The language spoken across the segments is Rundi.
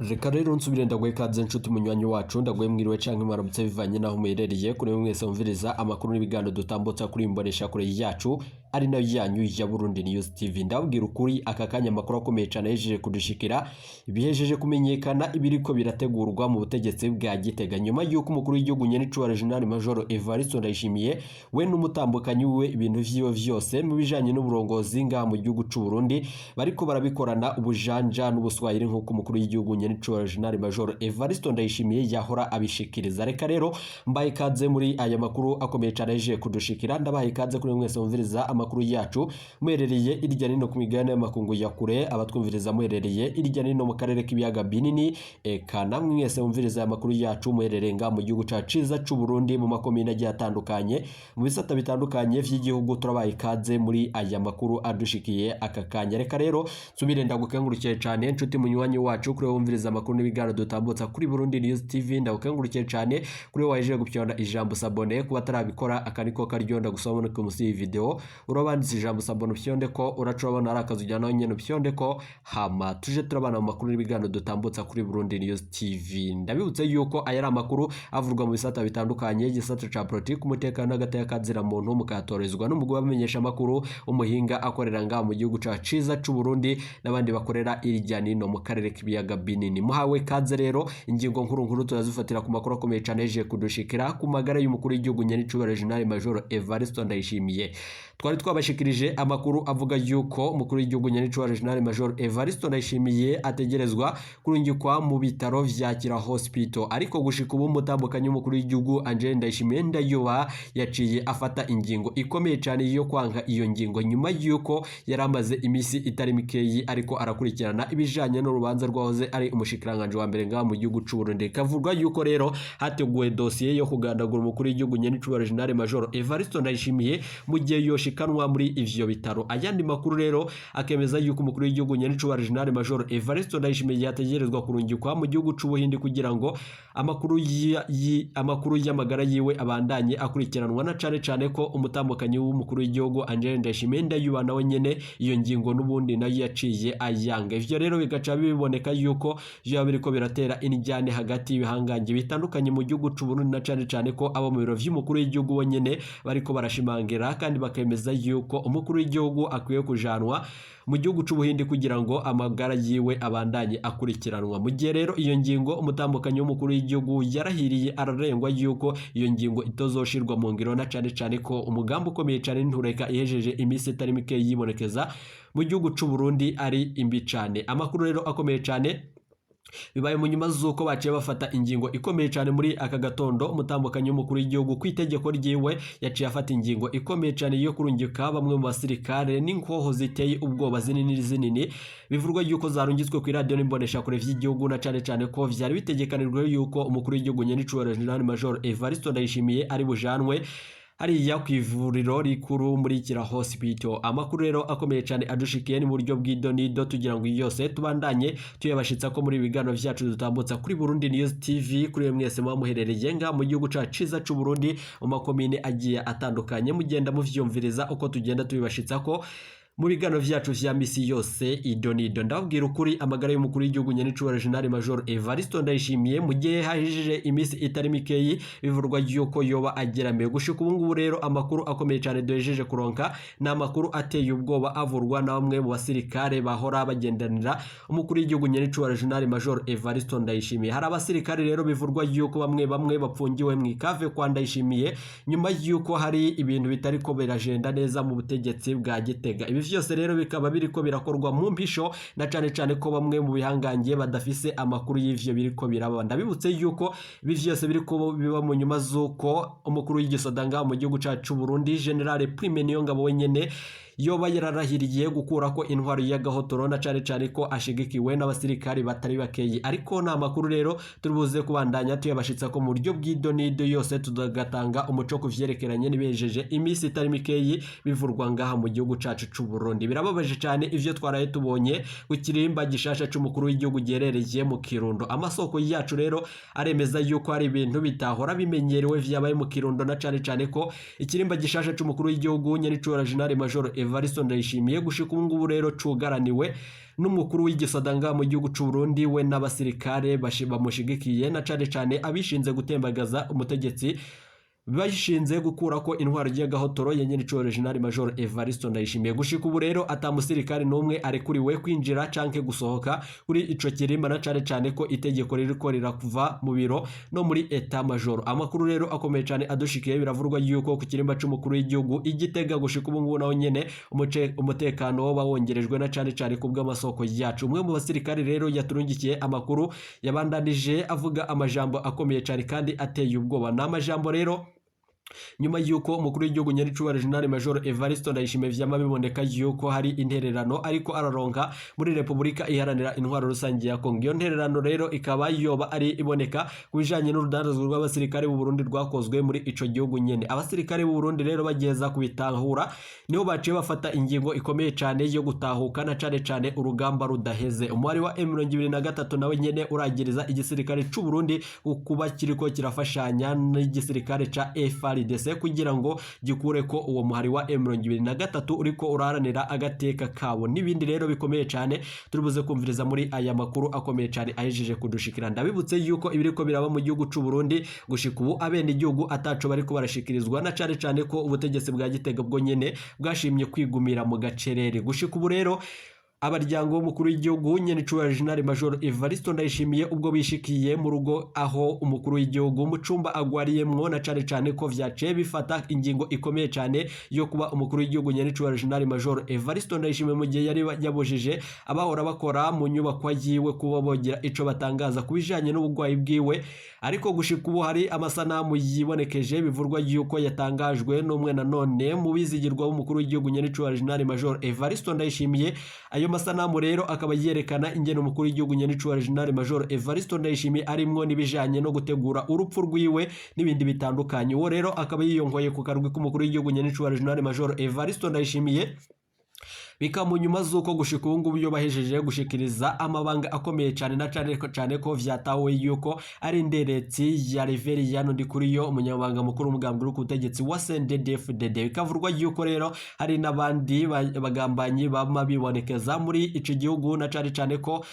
Reka rero nsubire ndaguhe ikaze, nshuti munywanyi wacu. Ndaguhe mwiriwe canke mwaramutse, bivanye naho muherereye. Kuri mwese mumviriza amakuru n'ibiganiro dutambutsa kuri imbonesha kure yacu, ari nayo yanyu ya Burundi News TV. Ndababwira ukuri, aka kanya amakuru akomeye cane yejeje kudushikira. Bihejeje kumenyekana ibiriko birategurwa mu butegetsi bwa Gitega, nyuma y'uko umukuru w'igihugu nyenicubahiro General Major Evariste Ndayishimiye we n'umutambukanyi wiwe, ibintu vyiwe vyose mu bijanye n'uburongozi ngaha mu gihugu c'u Burundi bariko barabikorana ubujanja n'ubuswahili, nk'uko umukuru w'igihugu nyenicubahiro General Major Evariste Ndayishimiye yahora abishikiriza. Reka rero mbaye ikaze muri aya makuru akomeye cane yejeje kudushikira. Ndabaye ikaze kuri mwese mumviriza amakuru yacu muherereye irya nino ku migabane y'amakungu ya kure, abatwumviriza muherereye irya nino mu karere k'ibiyaga binini, eka namwe mwese mumviriza aya makuru yacu muherereye ngaha mu gihugu cacu ciza c'u Burundi, mu makomine agiye atandukanye, mu bisata bitandukanye vy'igihugu. Turabaye ikaze muri aya makuru adushikiye aka kanya. Reka rero nsubire ndagukengurukiye cane, nshuti munywanyi wacu, kuri wumviriza amakuru n'ibiganiro dutambutsa kuri Burundi News TV. Ndagukengurukiye cane kuri waje gupyonda ijambo s'abonner. Kuba atarabikora, aka niko karyo ndagusaba no munsi y'iyi video urabanditse ijambo s'abonner, upyonde ko uraca urabona ari akazu ujyana nyene, upyonde ko, hama tuje turabana mu makuru n'ibiganiro dutambutsa kuri Burundi News TV. Ndabibutse yuko aya ari amakuru avurwa mu bisata bitandukanye, igisata ca politiki, umutekano n'agateka kazira muntu, mukatorezwa n'umugwi w'abamenyesha amakuru, umuhinga akorera ngaha mu gihugu ca ciza c'u Burundi n'abandi bakorera irya nino mu karere k'ibiyaga binini. Muhawe kaze rero. Ingingo nkuru nkuru turazifatira ku makuru akomeye cane yeje kudushikira ku magara y'umukuru w'igihugu nyenicubahiro General Major Evariste Ndayishimiye. Twari twabashikirije amakuru avuga yuko umukuru w'igihugu nyenicubahiro General Major Evariste Ndayishimiye ategerezwa kurungikwa mu bitaro vya Kira Hospital, ariko gushika ubu umutambukanyi w'umukuru w'igihugu Angel Ndayishimiye Ndayuba yaciye afata ingingo ikomeye cyane yo kwanka iyo ngingo, nyuma yuko yari amaze iminsi itari mikeyi ariko arakurikirana ibijanye n'urubanza rwahoze ari umushikiranganje wa mbere ngaha mu gihugu c'u Burundi. Kavurwa yuko rero hateguwe dosiye yo kugandagura umukuru w'igihugu nyenicubahiro General Major Evariste Ndayishimiye mu gihe yoshikanwa muri ivyo bitaro. Ayandi makuru rero akemeza yuko umukuru w'igihugu nyenicubahiro General Major Evariste Ndayishimiye yategerezwa kurungikwa mu gihugu c'Ubuhindi kugira ngo amakuru y'amagara yiwe abandanye akurikiranwa, na cane cane ko umutambukanyi w'umukuru w'igihugu Angel Ndayishimiye Ndayuba nawe nyene iyo ngingo n'ubundi nayo yaciye ayanga. Ivyo rero bigaca biboneka yuko vyoba biriko biratera injyane hagati y'ibihangange bitandukanye mu gihugu c'u Burundi, na cane cane ko abo mu biro vy'umukuru w'igihugu bo nyene bariko barashimangira kandi bakemeza yuko umukuru w'igihugu akwiye kujanwa mu gihugu c'Ubuhindi kugira ngo amagara yiwe abandanye akurikiranwa. Mu gihe rero iyo ngingo umutambukanyi w'umukuru w'igihugu yarahiriye ararengwa yuko iyo ngingo itozoshirwa mu ngiro, na cane cane ko umugambi ukomeye cane n'intureka ihejeje iminsi itari mike yibonekeza mu gihugu c'u Burundi ari imbi cane. Amakuru rero akomeye cane bibaye mu nyuma z'uko baciye bafata ingingo ikomeye cyane muri aka gatondo. Umutambukanyi w'umukuru w'igihugu ku itegeko ryiwe yaciye afata ingingo ikomeye cyane yo kurungika bamwe mu basirikare n'inkoho ziteye ubwoba zinini zinini, bivurwa yuko zarungitswe ku iradiyo n'imboneshakure vy'igihugu, na cane cane ko vyari bitegekanijwe yuko umukuru w'igihugu nyenicubahiro General Major Evariste Ndayishimiye ari bujanwe hariya ku ivuriro rikuru muri Kira Hospital. Amakuru rero akomeye cyane adushikiye ni mu buryo bw'idonido, tugira ngo yose tubandanye tuyabashitsa ko muri ibiganiro vyacu dutambutsa kuri Burundi News TV. Kuri mwese muba muherereye nga mu gihugu cacu ciza c'u Burundi, mu makomine agiye atandukanye, mugenda muvyumviriza uko tugenda tubibashitsa ko mu biganiro vyacu vya misi yose idonido. Ndababwira ukuri, amagara y'umukuru w'igihugu nyenicubahiro General Major Evariste Ndayishimiye, mu gihe hahije iminsi itari mikeyi bivurwa yuko yoba ageramiwe, gushika ubu ngubu rero amakuru akomeye cyane duhejeje kuronka ni amakuru ateye ubwoba avurwa na bamwe mu basirikare bahora bagendanira umukuru w'igihugu nyenicubahiro General Major Evariste Ndayishimiye. Hari abasirikare rero bivurwa yuko bamwe bamwe bapfungiwe mu ikave kwa Ndayishimiye, nyuma yuko hari ibintu bitariko biragenda neza mu butegetsi bwa Gitega. Ibi vyose rero bikaba biriko birakorwa mu mpisho, na cane cane ko bamwe mu bihangange badafise amakuru y'ivyo biriko biraba. Ndabibutse yuko ibi vyose biriko biba mu nyuma z'uko umukuru w'igisoda ngaha mu gihugu cacu c'u Burundi General Prime Niyongabo wenyene yoba yararahiriye gukurako intwaro y'agahotoro, na cane cane ko ashigikiwe n'abasirikari batari bakeyi. Ariko nta makuru rero turi buze kubandanya tuyabashitsa ko mu buryo bw'idonido yose, tugatanga umuco ku vyerekeranye n'ibihejeje iminsi itari mikeyi bivurwa ngaha mu gihugu cacu c'u Burundi. Birababaje cane ivyo twaraye tubonye ku kirimba gishasha c'umukuru w'igihugu giherereye mu Kirundo. Amasoko yacu rero aremeza yuko hari ibintu bitahora bimenyerewe vyabaye mu Kirundo, na cane cane ko ikirimba gishasha c'umukuru w'igihugu nyenicubahiro General Major Evariste Ndayishimiye gushika ubu ngubu rero cugaraniwe n'umukuru w'igisoda ngaha mu gihugu c'u Burundi, we n'abasirikare bamushigikiye, na cane cane abishinze gutembagaza umutegetsi, bashinze gukurako intwaro y'agahotoro ya nyenicubahiro General Major Evariste Ndayishimiye. Gushika ubu rero ata musirikare n'umwe arekuriwe kwinjira canke gusohoka kuri ico kirimba, na cane cane ko itegeko ririko rirakuva mu biro no muri état major. Amakuru rero akomeye cane adushikiye, biravurwa yuko ku kirimba c'umukuru w'igihugu i Gitega gushika ubu ngubu naho nyene umutekano woba wongerejwe, na cane cane ku bw'amasoko yacu. Umwe mu basirikare rero yaturungikiye amakuru yabandanije avuga amajambo akomeye cane kandi ateye ubwoba. Ni amajambo rero nyuma y'uko umukuru w'igihugu nyenicubahiro General Major Evariste Ndayishimiye vyama biboneka yuko hari intererano ariko araronka muri Repubulika Iharanira Intwaro Rusange ya Kongo. Iyo ntererano rero ikaba yoba ari iboneka ku bijanye n'urudandazwa rw'abasirikare b'u Burundi rwakozwe muri ico gihugu nyene. Abasirikare b'u Burundi rero bageza kubitahura, niho baciye bafata ingingo ikomeye cane yo gutahuka, na cane cane urugamba rudaheze. Umwari wa M23 nawe nyene uragiriza igisirikare c'u Burundi kuba kiriko kirafashanya n'igisirikare ca FARDC kugira ngo gikure ko uwo muhari wa M23 uriko uraharanira agateka kabo, n'ibindi rero bikomeye cyane turibuze kumviriza muri aya makuru akomeye cyane ahejeje kudushikira. Ndabibutse yuko ibiriko biraba mu gihugu c'u Burundi gushika ubu abene igihugu ataco bariko barashikirizwa, na cane cane ko ubutegetsi bwa Gitega bwo nyene bwashimye kwigumira mu gacerere. Gushika ubu rero abaryango w'umukuru w'igihugu nyenicubahiro General Major Evariste Ndayishimiye ubwo bishikiye mu rugo aho umukuru w'igihugu mu cumba agwariyemwo, na cane cane ko vyaciye bifata ingingo ikomeye cane yo kuba umukuru w'igihugu nyenicubahiro General Major Evariste Ndayishimiye, mu gihe yari yabujije abahora bakora mu nyubakwa yiwe kuba bogira ico batangaza ku bijanye n'ubugwayi bwiwe. Ariko gushika ubu hari amasanamu yibonekeje, bivurwa yuko yatangajwe n'umwe nanone mu bizigirwa w'umukuru w'igihugu nyenicubahiro General Major Evariste Ndayishimiye. Ayo masanamu rero akaba yerekana ingene umukuru w'igihugu nyenicubahiro General Major Evariste Ndayishimiye arimwo n'ibijanye no gutegura urupfu rwiwe n'ibindi bitandukanye. Uwo rero akaba yiyongoye ku karwi k'umukuru w'igihugu nyenicubahiro General Major Evariste Ndayishimiye, bikaba mu nyuma z'uko gushika ubu ngubu iyo bahejeje gushikiriza amabanga akomeye cyane, na cane cane ko vyatawe yuko ari inderetsi ya Reveriyano Ndikuriyo, umunyamabanga mukuru w'umugambi uri ku butegetsi wa CNDD-FDD. Bikavurwa yuko rero hari n'abandi bagambanyi bama bibonekeza muri ico gihugu, na cane cane ko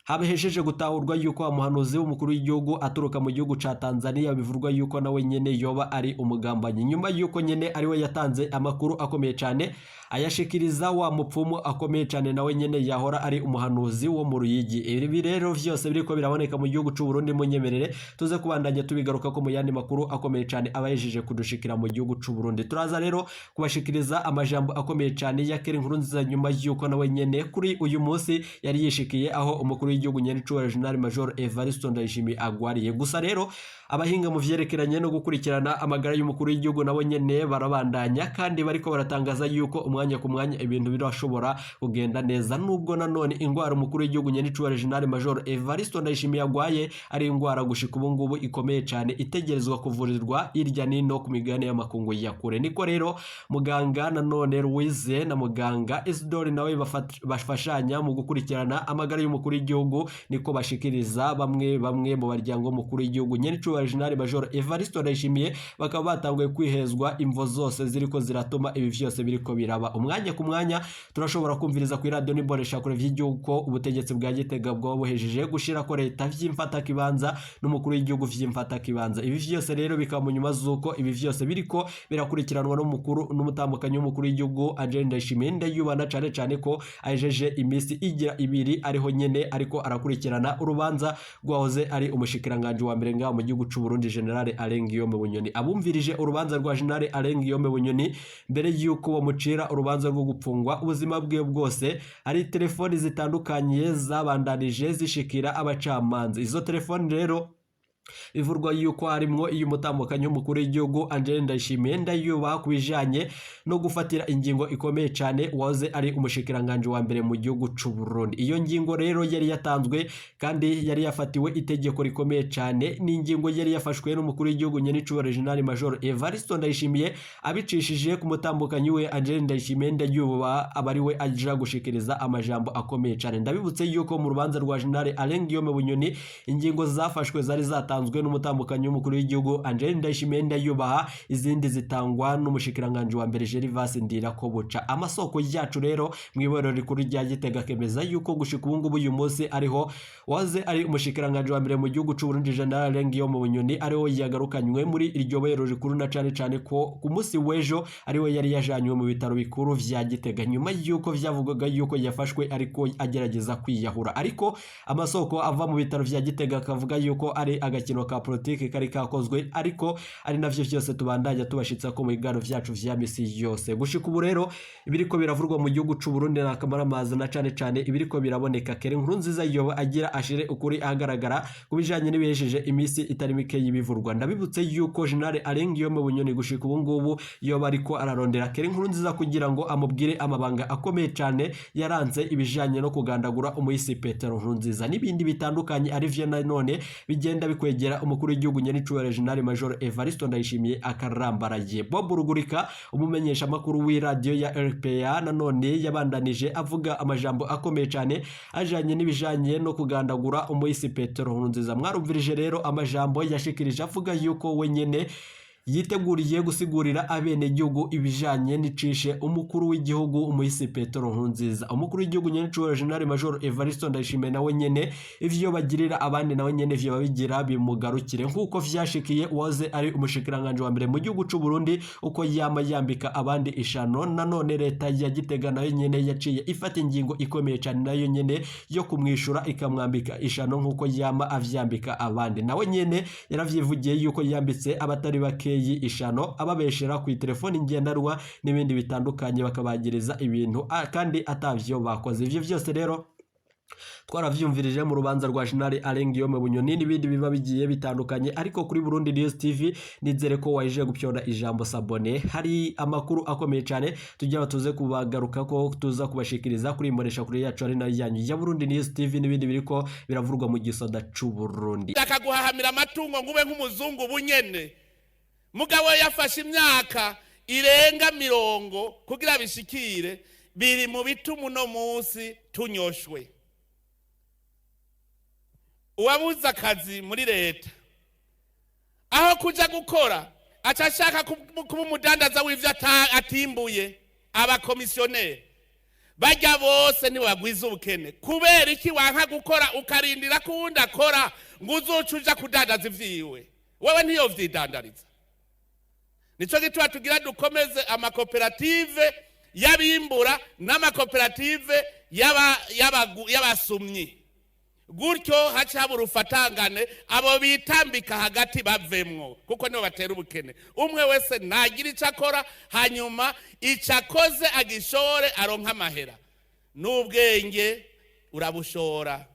habahesheje gutahurwa yuko wa muhanuzi w'umukuru w'igihugu aturuka mu gihugu ca Tanzania, bivurwa yuko nawe nyene yoba ari umugambanyi, nyuma yuko nyene ariwe yatanze amakuru akomeye cyane ayashikiriza wa mupfumu akomeye cyane nawe nyene yahora ari umuhanuzi wo mu Ruyigi. Ibi rero vyose biriko biraboneka mu gihugu c'u Burundi, munyemerere tuze kubandanya tubigaruka ko mu yandi makuru akomeye cyane abahejeje kudushikira mu gihugu c'u Burundi. Turaza rero kubashikiriza amajambo akomeye cyane ya Keri Nkurunziza, nyuma yuko nawe nyene kuri uyu munsi yari yishikiye aho umukuru w'igihugu nyenicubahiro General Major Evariste Ndayishimiye agwariye. Gusa rero abahinga mu vyerekeranye no gukurikirana amagara y'umukuru w'igihugu nabo nyene barabandanya kandi bariko baratangaza yuko umwanya ku mwanya ibintu birashobora kugenda neza, nubwo nanone ingwara umukuru w'igihugu nyenicubahiro General Major Evariste Ndayishimiye agwaye ari ingwara gushika ubu ngubu ikomeye cyane, itegerezwa kuvurirwa hirya nino ku migabane y'amakungu ya kure. Niko rero muganga nanone Louise na muganga Isidore nawe bafashanya mu gukurikirana amagara y'umukuru w'igihugu, niko bashikiriza bamwe bamwe mu baryango w'umukuru w'igihugu nyenicubahiro General Major Evariste Ndayishimiye, bakaba batanguye kwihezwa imvo zose ziriko ziratuma ibi vyose biriko biraba. Umwanya ku mwanya turashobora kumviriza ku radio n'imbonesha kure vy'igihugu ko ubutegetsi bwa Gitega bwoba buhejeje gushira ko leta vy'imfata kibanza n'umukuru w'igihugu vy'imfata kibanza. Ibi vyose rero bikaba mu nyuma z'uko ibi vyose biriko birakurikiranwa n'umukuru n'umutambukanyi w'umukuru w'igihugu Angel Ndayishimiye Ndayubana, cane cane ko ahejeje imisi igira ibiri ariho nyene ariko arakurikirana urubanza rwahoze ari umushikiranganje wa mbere ngaho mu gihugu c'u Burundi, General Alain Guillaume Bunyoni. Abumvirije urubanza rwa General Alain Guillaume Bunyoni mbere yuko bamucira urubanza rwo gupfungwa ubuzima bwe bwose, hari telefoni zitandukanye zabandanije zishikira abacamanza. Izo telefoni rero bivurwa yuko harimwo iyo umutambukanyi w'umukuru w'igihugu Angel Ndayishimiye Ndayubaha ku bijanye no gufatira ingingo ikomeye cyane wahoze ari umushikiranganje wa mbere mu gihugu c'u Burundi. Iyo ngingo rero yari yatanzwe kandi yari yafatiwe itegeko rikomeye cyane, ni ingingo yari yafashwe n'umukuru w'igihugu nyenicubahiro General Major Evariste Ndayishimiye abicishije ku mutambukanyi we Angel Ndayishimiye Ndayubaha, aba ari we aja gushikiriza amajambo akomeye cyane. Ndabibutse yuko mu rubanza rwa General Alain Guillaume Bunyoni ingingo zafashwe zari zatanzwe zatanzwe n'umutambukanyi w'umukuru w'igihugu Angel Ndayishimiye Ndayubaha, izindi zitangwa n'umushikiranganje wa mbere Gervas Ndirakobuca. Amasoko yacu rero mu iborero rikuru rya Gitega akemeza yuko gushika ubu ngubu uyu munsi ariho waze ari umushikiranganje wa mbere mu gihugu c'u Burundi General Guillaume Bunyoni ariho yagarukanywe muri iryo bohero rikuru, na cane cane ko ku munsi w'ejo ariwe yari yajanywe mu bitaro bikuru vya Gitega nyuma yuko vyavugwaga yuko yafashwe ariko agerageza kwiyahura. Ariko amasoko ava mu bitaro vya Gitega akavuga yuko ari agakino ka politiki kari kakozwe, ariko ari navyo vyose tubandanya tubashitsa ko mu biganiro vyacu vya misi yose. Gushika ubu rero ibiriko biravurwa mu gihugu c'u Burundi na kamaramaza, na cane cane ibiriko biraboneka kere nkuru nziza yoba agira ashire ukuri ahagaragara ku bijanye n'ibihesheje imisi itari mike y'ibivurwa. Ndabibutse yuko General Alain Guillaume Bunyoni gushika ubu ngubu yoba ariko ararondera kere nkuru nziza kugira ngo amubwire amabanga akomeye cane yaranze ibijanye no kugandagura umuhisi Petero Nkurunziza n'ibindi bitandukanye, ari vyo nanone bigenda bikwegera umukuru w'igihugu nyenicubahiro General Major Evariste Ndayishimiye akarambaraye. Bob Rugurika, umumenyesha makuru w'iradiyo ya RPA, nanone yabandanije avuga amajambo akomeye cane ajanye n'ibijanye no kugandagura umuhisi Petero Nkurunziza. Mwarumvirije rero amajambo yashikirije avuga yuko wenyene yiteguriye gusigurira abenegihugu ibijanye n'icishe umukuru w'igihugu umuhisi Petero Nkurunziza. Umukuru w'igihugu nyenicubahiro General Major Evariste Ndayishimiye nawe nyene ivyo bagirira abandi nawe nyene ivyo babigira bimugarukire, nkuko vyashikiye uwaze ari umushikiranganje wa mbere mu gihugu c'u Burundi uko yama yambika abandi ishano. Nanone leta ya Gitega nayo nyene yaciye ifata ingingo ikomeye cane nayo nyene yo kumwishura ikamwambika ishano nkuko yama avyambika abandi. Nawe nyene yaravyivugiye yuko yambitse abatari bakeyi ishano, ababeshera ku telefoni ngendanwa n'ibindi bitandukanye, bakabagiriza ibintu kandi atavyo bakoze. Ivyo vyose rero twaravyumvirije mu rubanza rwa General Alain Guillaume Bunyoni n'ibindi biba bigiye bitandukanye. Ariko kuri Burundi News TV nizere ko wayije gupyonda ijambo s'abonner. Hari amakuru akomeye cyane tugira tuze kubagaruka ko tuza kubashikiriza kuri imbonesha kuri yacu ari nayo yanyu ya Burundi News TV n'ibindi biriko biravurwa mu gisoda c'u Burundi. Akaguhahamira amatungo ngo ube nk'umuzungu bunyene, mugabo yafashe imyaka irenga 40 kugira bishikire, biri mu bituma uno munsi tunyoshwe. Uwabuze akazi muri leta aho kuja gukora aca ashaka kuba umudandaza w'ivyo atimbuye. Abakomisiyoneri bajya bose ntibagwiza ubukene. Kubera iki wanka gukora ukarindira ko uwundi akora ngo uzoce uja kudandaza ivyiwe? Wewe ntiyovyidandariza. Nico gituma tugira dukomeze amakoperative y'abimbura n'amakoperative y'abasumyi, gutyo haca haba urufatangane, abo bitambika hagati bavemwo, kuko nibo batera ubukene. Umwe wese nagira icyo akora, hanyuma icyo akoze agishore aronka amahera. N'ubwenge urabushora,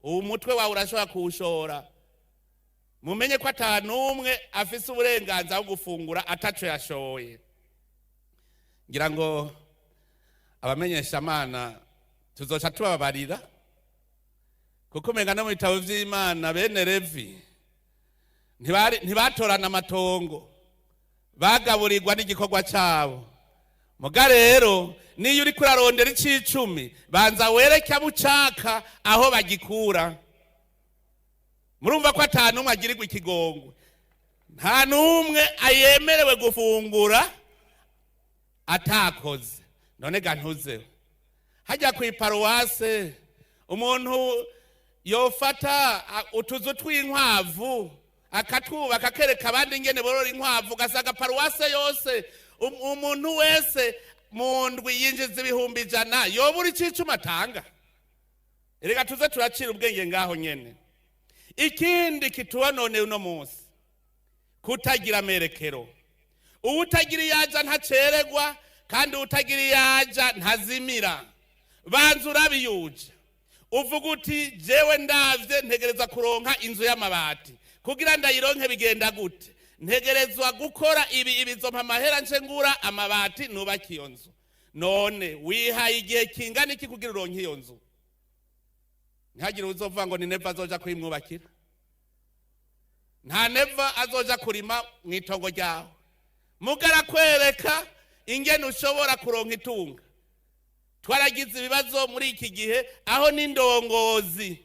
ubu mutwe wawe urashobora kuwushora. Mumenye ko ata n'umwe afise uburenganzira bwo gufungura ataco yashoye. Ngira ngo abamenyeshamana tuzoca tubabarira, kuko umenga no mu bitabo vy'Imana bene Levi ntibatorana amatongo, bagaburirwa n'igikorwa cabo. Muga rero niyo uriko urarondera icicumi, banza wereke abo ucaka aho bagikura. Murumva ko ata n'umwe agirirwa ikigongwe, nta n'umwe ayemerewe gufungura atakoze. None ga ntuzeho hajya ku iparuwase umuntu yofata utuzu tw'inkwavu akatwubaka akereka abandi ingene borora inkwavu, ugasanga paruwase yose umuntu wese mu ndwi yinjiza 100,000, yobura icicumi atanga? Erega tuze turacira ubwenge ngaho nyene. Ikindi kitubononeye uno munsi, kutagira amerekero. Uwutagira iyaja ntaceregwa, kandi uwutagira iyaja ntazimira. Banza urabiyuje, uvuga uti jewe ndavye ntegereza kuronka inzu y'amabati, kugira ndayironke bigenda gute? Ntegerezwa gukora ibi, ibizompa amahera nce ngura amabati nubaka iyo nzu. None wihaye igihe kingana iki kugira uronke iyo nzu? Ntihagire uzovuga ngo ni Neva azoja kuyimwubakira. Nta Neva azoja kurima mu itongo ryawe, mugarakwereka ingene ushobora kuronka itunga. Twaragize ibibazo muri iki gihe aho n'indongozi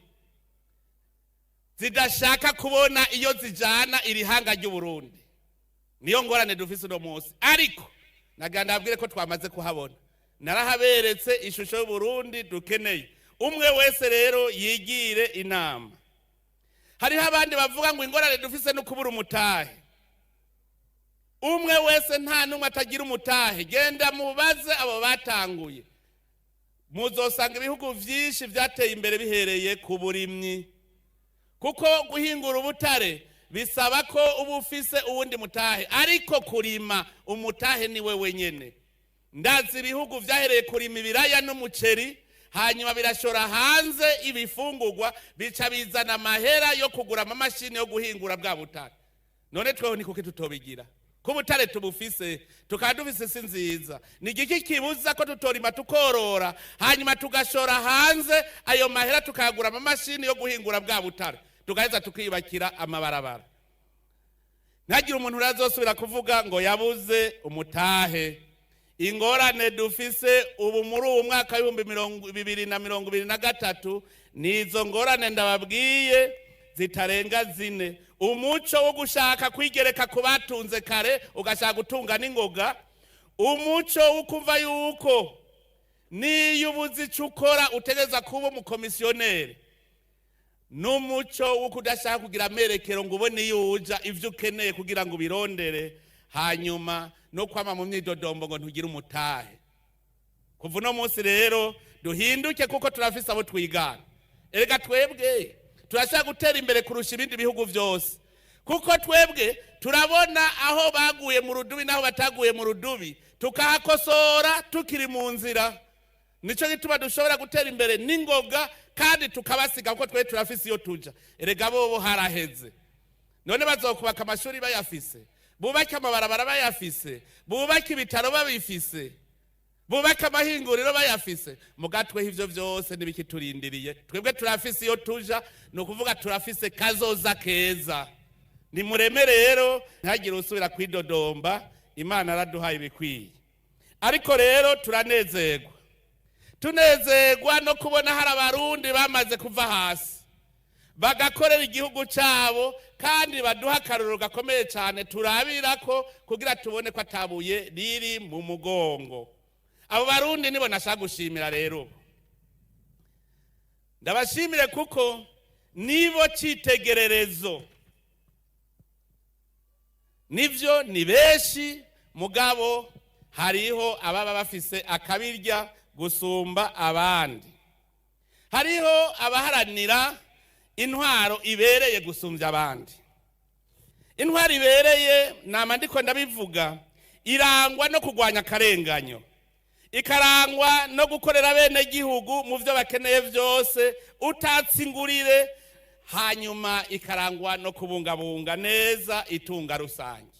Zidashaka kubona iyo zijana iri hanga ry'Uburundi. Niyo ngorane dufise uno munsi, ariko nagira ndabwire ko twamaze kuhabona. Narahaberetse ishusho y'Uburundi dukeneye. Umwe wese rero yigire inama. Hariho abandi bavuga ngo ingorane dufise no kubura umutahe. Umwe wese, nta n'umwe atagira umutahe. Genda mubaze abo batanguye, muzosanga ibihugu vyinshi vyateye imbere bihereye ku burimyi, kuko guhingura ubutare bisaba ko uba ufise uwundi mutahe, ariko kurima umutahe ni we wenyene. Ndazi ibihugu vyahereye kurima ibiraya n'umuceri, hanyuma birashora hanze ibifungurwa, bica bizana amahera yo kugura amamashini yo guhingura bwa butare. None tweho ni kuki tutobigira, ko ubutare tubufise, tukaba dufise isi nziza? Ni igiki kibuza ko tutorima, tukorora, hanyuma tugashora hanze, ayo mahera tukayagura amamashini yo guhingura bwa butare, tugaheza tukiyubakira amabarabara? Ntagire umuntu urazosubira kuvuga ngo yabuze umutahe. Ingorane dufise ubu muri uwu mwaka w'2023 ni izo ngorane ndababwiye zitarenga zine: umuco wo gushaka kwigereka ku batunze kare, ugashaka gutunga n'ingoga; umuco wo kumva yuko niyo ubuze icyo ukora utegereza kuba umukomisiyoneri; n'umuco wo kudashaka kugira amerekero ngo ubone iyo uja ibyo ukeneye kugira ngo ubirondere; hanyuma no kwama mu myidodombo ngo ntugire umutahe. Kuva uno munsi rero duhinduke, kuko turafise abo twigana. Erega twebwe turashaka gutera imbere kurusha ibindi bihugu byose, kuko twebwe turabona aho baguye mu rudubi n'aho bataguye mu rudubi, tukahakosora tukiri mu nzira. Nicyo gituma dushobora gutera imbere n'ingoga kandi tukabasiga, kuko twe turafise iyo tuja. Erega bobo haraheze. None bazokubaka amashuri bayafise, bubake amabarabara bayafise, bubake ibitaro babifise, bubake amahinguriro bayafise? Mugatweho ivyo vyose n'ibikiturindiriye. Twebwe turafise iyo tuja, ni ukuvuga turafise kazoza keza. Nimureme rero, ntihagire usubira kwidodomba. Imana araduhaye ibikwiye. Ariko rero turanezerwa, tunezerwa no kubona hari Abarundi bamaze kuva hasi bagakorera igihugu cyabo, kandi baduha akarorero gakomeye cyane turabira ko kugira tubone ko atabuye riri mu mugongo. Abo Barundi nibo nashaka gushimira rero. Ndabashimire kuko nibo cyitegererezo. Nivyo, ni benshi, mugabo hariho ababa bafise akabirya gusumba abandi, hariho abaharanira intwaro ibereye gusumbya abandi. Intwaro ibereye, nama ndiko ndabivuga, irangwa no kurwanya akarenganyo, ikarangwa no gukorera bene gihugu mu byo bakeneye byose utatse ingurire, hanyuma ikarangwa no kubungabunga neza itunga rusange.